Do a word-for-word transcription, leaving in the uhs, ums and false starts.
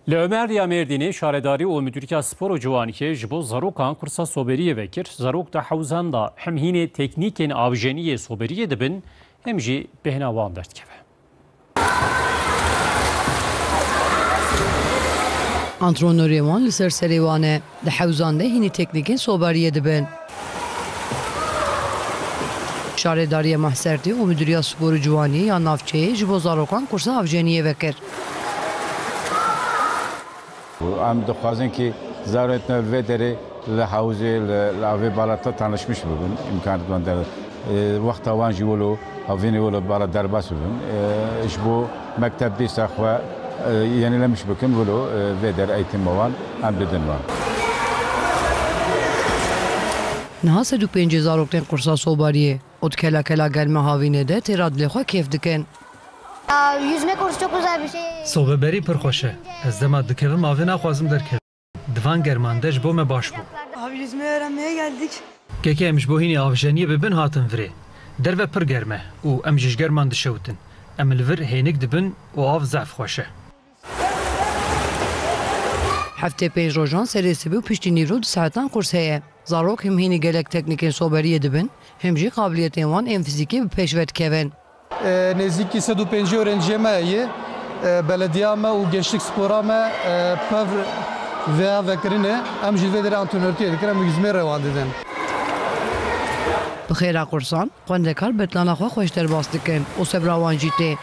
Li Omerdiya Mêrdînê Şaredarî û Midûriya Spor û Ciwaniyê ji bo zarokan kursa soberiyê vekir. Zarok di hewzan de hem hînê teknîkên avjeniyê soberiyê dibin, hem jî bêhna wan derdikeve. Antrenorê wan li ser serê wan e. Di hewzan de hînî teknîkên soberiyê dibin. Şaredariyê Mahsertê û Midûriya Spor û Ciwaniyê ya navçeyê ji bo zarokan kursa avjeniyê vekir. Em dixwazin ki zarokên vê derê li hewzê, li, li avê balata tanışmiş bibin. Îmkaniyet wan de, e, wexta wan jî wilo, havînê wilo bala derbas bibin. E, ji bo mekteb dîsa xwe, e, yenilemiş bikin, wilo, e, vê der eğitim wan em bidin wan. Niha sed û pêncî zarok tên kursa sobariyê û di kela kela germa havînê de têra dilê xwe kêf dikin. Ya, yüzme kursu çok güzel bir şey. Sobeberî pir xweş e. Ez dema dikevim avê naxwazim derkevim. Di van german de ji bo me baş bû. Abi yüzme öğrenmeye geldik. Keke em ji bo hînî avjeniyê bi bin hatin virê. Derve pir germ e û em jî ji german dişewitin. Em li vir hênik dibin û av zehf xweş e. Heftê pênc rojan serê sibê û piştî nîvro du saetan kurs heye. Zarok him hînî gelek teknîkên soberiyê dibin, him jî qabiliyetên wan ên fizîkî bi pêş ve dikevin. E, nêzîkî sed û pêncî öğrenciyê me ye. E, belediya me û gençlik spora me, e, pev vêya vekirinê. Em jî li vê derê antrenortiyê dikin, em yüzmê rê wan didin. Bi xêra qursan, xwendekar betlana xwe xweş derbas dikin û sebra wan jî tê.